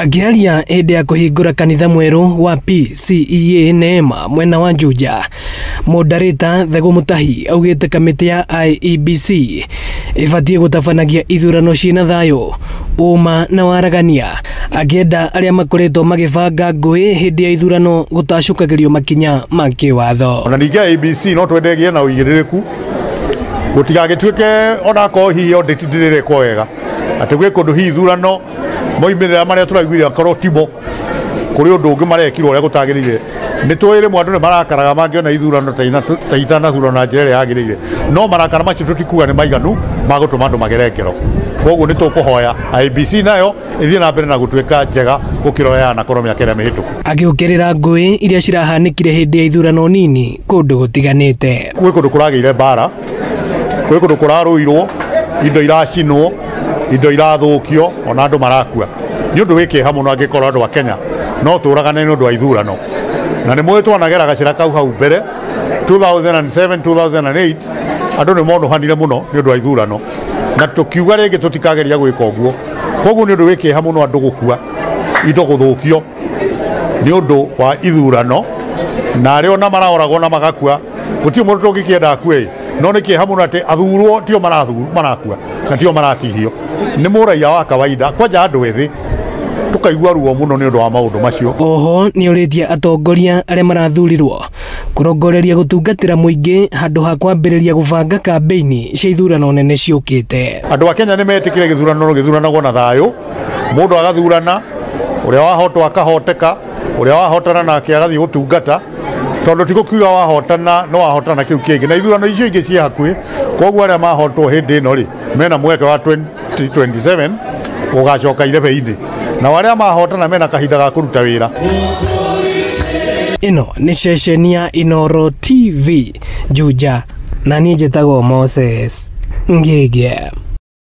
Akĩaria hĩndĩ ya kũhingũra kanitha mwerũ wa PCEA Neema mwena wa Juja, Mũndarĩta Thegũ Mũtahi augĩte kamĩtĩ ya IEBC ĩbatiĩ gũtabanagia ithurano ciĩna thayũ, ũma na waragania, akĩenda arĩa makoretwo magĩbanga ngũĩ hĩndĩ ya ithurano gũtacũkagĩrio makinya ma kĩwatho. Ona ningĩ IEBC no twende ĩgĩe na ũigĩrĩrĩku gũtigagĩtuĩke onakorwo hihi audit ndĩrĩrekwo wega atĩ gwĩ kũndũ hihi ithurano moimĩrĩra marĩa tũraiguire akorwo timo kũrĩ ũndũ ũngĩ marekirwo ũrĩa gũtagĩrĩire. Nĩ tũĩ rĩmwe andũ nĩ marakaraga mangĩona ithurano ta itanathurwo na njĩra ĩrĩa yagĩrĩire, no marakara macio tũtikuga nĩ maiganu ma gũtũma andũ magere ngero. Koguo nĩ tũkũhoya IEBC nayo ĩthiĩ na mbere na gũtuĩka njega gũkĩra ũrĩa yanakorwo mĩaka ĩrĩa mĩhĩtũku. Agĩũkĩrĩra ngũĩ iria cirahanĩkire hĩndĩ ya ithurano nini kũndũ gũtiganĩte. Gwĩ kũndũ kũragĩire mbara, gwĩ kũndũ kũrarũirwo, indo iracinwo, indo irathũkio, ona andũ marakua. Nĩ ũndũ wĩ kĩeha mũno angĩkorwo andũ a Kenya no tũragane nĩ ũndũ wa ithurano. Na nĩ mũĩ twanagera gacĩra kau hau mbere 2007 2008 andũ nĩ monũhanire mũno nĩ ũndũ wa ithurano, na tũkiuga rĩngĩ tũtikageria gwĩka ũguo. Koguo nĩ ũndũ wĩ kĩeha mũno andũ gũkua, indo gũthũkio nĩ ũndũ wa ithurano, na arĩa ona maraoragwo na magakua gũtirĩ mũndũ tũngĩkĩenda akue, no nĩ kĩeha mũno atĩ athurwo tio marakua na tio maratihio. Nĩ mũraia wa kawaida kwanja andũ ethĩ tũkaigua ruo mũno nĩ ũndũ wa maũndũ macio. Oho nĩ ũrĩtie atongoria arĩa marathurirwo kũrongoreria gũtungatĩra mũingĩ handũ ha kwambĩrĩria gũbanga kambĩini cia ithurano nene ciũkĩte. Andũ a Kenya nĩ metĩkire gĩthurano no gĩthuranagwo na thayũ, mũndũ agathurana, ũrĩa wahotwo akahoteka, ũrĩa wahotana nake agathiĩ gũtungata, tondũ ti gũkiuga wahotana no wahotana kĩu kĩngĩ, na ithurano icio ingĩ ciĩ hakuhĩ. Koguo arĩa mahotwo hĩndĩ ĩno rĩ mena mweke wa 2027 gũgacoka irebe-inĩ, na arĩa mahotana mena kahinda ga kũruta wĩra. Ĩno nĩ ceceni ya Inooro TV Juja, na niĩ njĩtagwo Moses Ngĩgĩ.